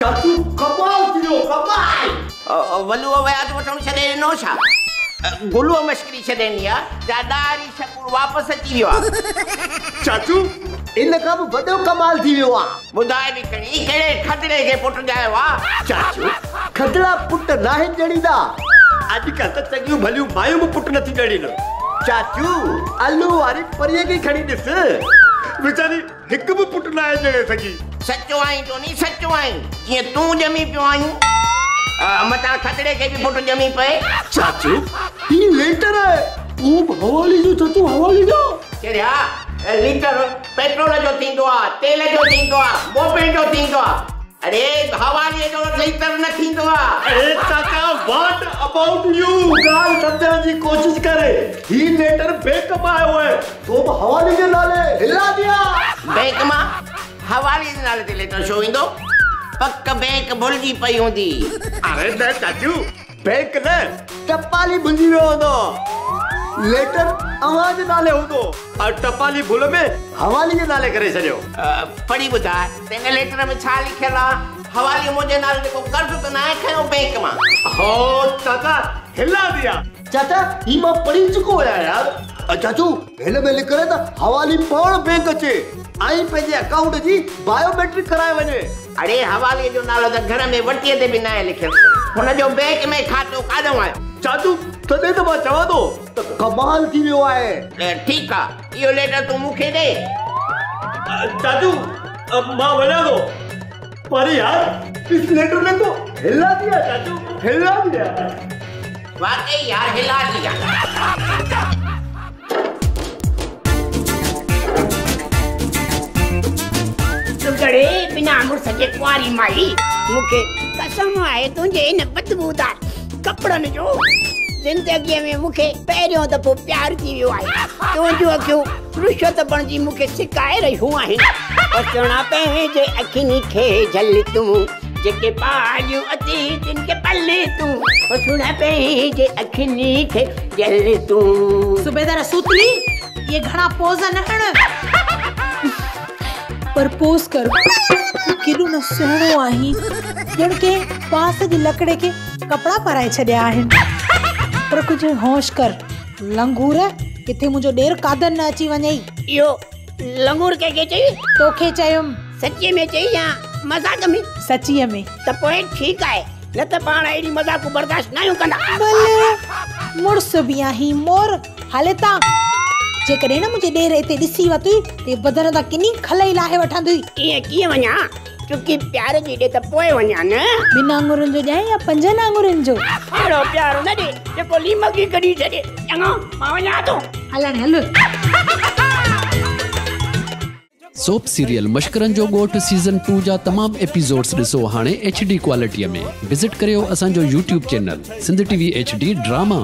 چاچو ڪمال ٿي ويو ڪمال. ولوء وياج وٺڻ ڇڏي ڏنو ڇا؟ گلوء مشڪري ڇڏي ڏني آ جا ڏاهري شڪور واپس اچي ويو آ. چاچو ان کان به وڏو ڪمال ٿي ويو آ. ٻڌاء به کڻي ڪهڙي کدڙي کي پٽ ڄايو آ؟ چاچو کدڙا پٽ ناهن ڄڻيندا. اڄڪلهه ته چڱيون ڀليون مايون به پٽ نٿيون ڄڻين. چاچو الو واري پريء کي کڻي ڏس. ويچاري هڪ به پٽ ناهي ڄڻي سگهي. سچو آهين ٽوني سچو آهين. جيئن تون ڄمي پيو آهين متان کدڙي کي به پٽ ڄمي پئي. چاچو هي ليٽر آهي اهو به حوالي جو چاچو حوالي جو. چريا ليٽر پيٽرول جو ٿيندو آ تيل جو ٿيندو آ موبيل جو ٿيندو آ اڙي حوالي جو ليٽر نه ٿيندو آ. اڙي چاچا واٽ ابائوٽ يو. ڳالهه سمجهڻ جي ڪوشش ڪر هي ليٽر بينڪ مان آيو آهي سو به حوالي جي نالي هلا ديا. بينڪ مان حوالي جي نالي تي ليٽر ڇو ايندو؟ پڪ بينڪ ڀلجي پئي هوندي. اڙي نه چاچو بينڪ نه ٽپالي ڀلجي ويو هوندو. ليٽر اوهان جي نالي هوندو ۽ ٽپالي ڀل ۾ حوالي جي نالي ڪري ڇڏيو. پڙهي ٻڌاء ته ان ليٽر ۾ ڇا لکيل آ؟ حوالي منهنجي نالي تي ڪو قرض ته ناهي کنيو بينڪ مان؟ هو چاچا هلا ديا. چاچا هي مان پڙهي چڪو آهيان يار. چاچو هن ۾ لکيل آهي ته حوالي پاڻ بينڪ اچي ۽ پنهنجي اڪائونٽ جي بايو ميٽرڪ ڪرائي وڃي. اڙي حوالي جو نالو ته گهر ۾ وٽيء تي به ناهي لکيل. هن جو بينڪ ۾ کاتو ڪاڏهون آيو؟ چاچو تڏهن ته مان چوان ٿو ته ڪمال ٿي ويو آهي. ٺيڪ آ اهو ليٽر تون مون کي ڏي. چاچو مان وڃان ٿو پر يار اس ليٽر ني تو هلا ديا چاچو هلا ديا. واقعي يار هلا ديا. سگهڙي بنا مڙس جي ڪنواري مائي، مون کي قسم آهي تنهنجي ان بدبودار ڪپڙن جو، زندگيء ۾ مون کي پهريون دفعو پيار ٿي ويو آهي. تنهنجون اکيون رشوت بڻجي مون کي سڪائي رهيون آهن. پسڻا پنهنجي اکين کي جهل تون، جيڪي پاليون اٿئي تن کي پل تون. پسڻا پنهنجي اکين کي جهل تون. صوبيدار سوتلي، اهي گهڻا پوز نه هڻ. پر پوز ڪر، تون ڪيڏو نه سهڻو آهين، ڄڻ ڪنهن بانس جي لڪڙي کي ڪپڙا پارائي ڇڏيا آهن. پر ڪجهه هوش ڪر لنگور، ڪٿي منهنجو ڏير قادر نه اچي وڃئي. اهو لنگور ڪنهن کي چئي؟ توکي چيم. سچيء ۾ چئي يا مذاق ۾؟ سچيء ۾. ته پوء ٺيڪ آهي، نه ته پاڻ اهڙي مذاقون برداشت ناهيون ڪندا. بلي مڙس به آهين مور، هل هتان. جيڪڏهن نه منهنجي ڏير هتي ڏسي ورتئي ته بدن تان ڪني کل ئي لاهي وٺندئي. ائين ڪيئن وڃان؟ چڪي پيار جي ڏي ته پوء وڃان نه. ٻن آڱرين جو ڏيانء يا پنجن آڱرين جو؟ اهڙو پيار نه ڏي جيڪو ليمڪ ئي ڪڍي ڇڏي. چڱو مان وڃان ٿو. هل هاڻي هل. سوپ سيريل مشڪرن جو ڳوٺ سيزن ٽو جا تمام ايپيسوڊز ڏسو هاڻي ايڇ ڊي ڪوالٽي ۾ وزٽ ڪريو اسان جو YouTube channel Sindh T V H D drama.